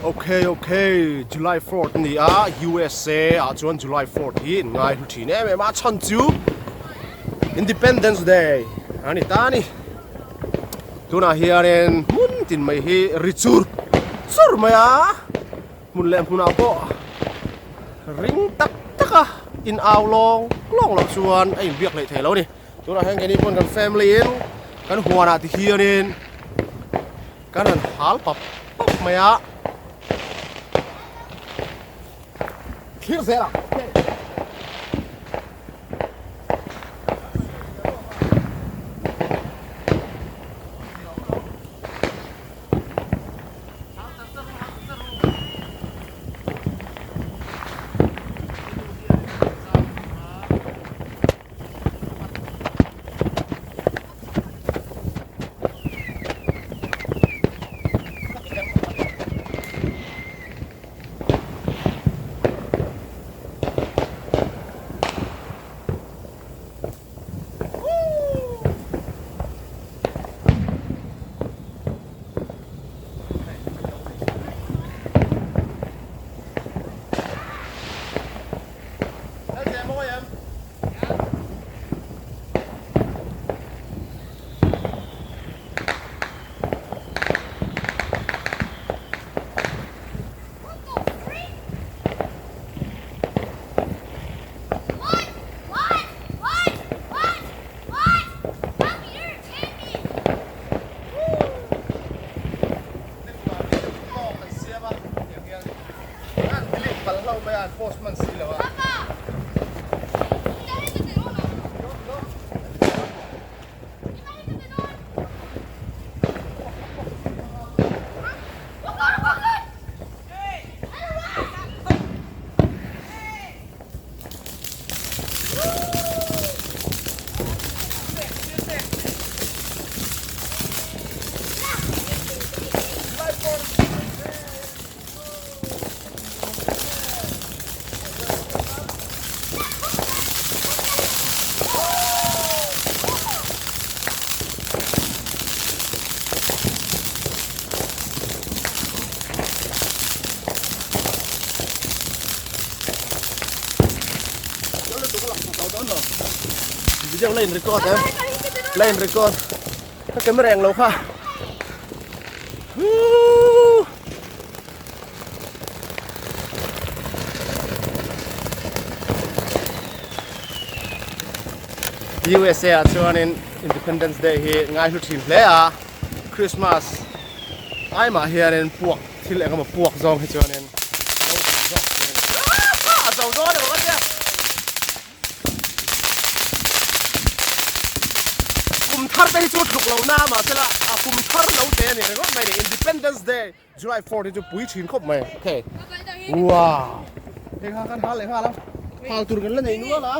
Ok ok July 4th ani a USA ah chuan July 4th hi an ngai hlu thin em em a chhan chu Independence Day a ni ta a ni tunah hianin hmun tin mai hi ri chur chur mai a hmun leh hmunah pawh ring tak tak a in au lawng lawng loh chuan a inbiak hleih thei lo a ni tunah hian keini pawn kan family in kan huanah ti hianin Kan rawn hal pap pap mai a. Thlir zel ang. Video la in record em la in record ka camera eng lo kha USA ah chuanin Independence Day hi ngai hlu thin hle a Christmas ai mah hianin puak thil eng emaw puak zawng hi chuanin a zo dawn emaw ka tia. Kum thar te hi chu tluk lo na mahse la a kum thar lo te a ni ringawt mai ni Independence Day July 4 hi chu pui thin khawp mai okay wow hei kha kan hal leh nghal a hal tur kan la nei nual a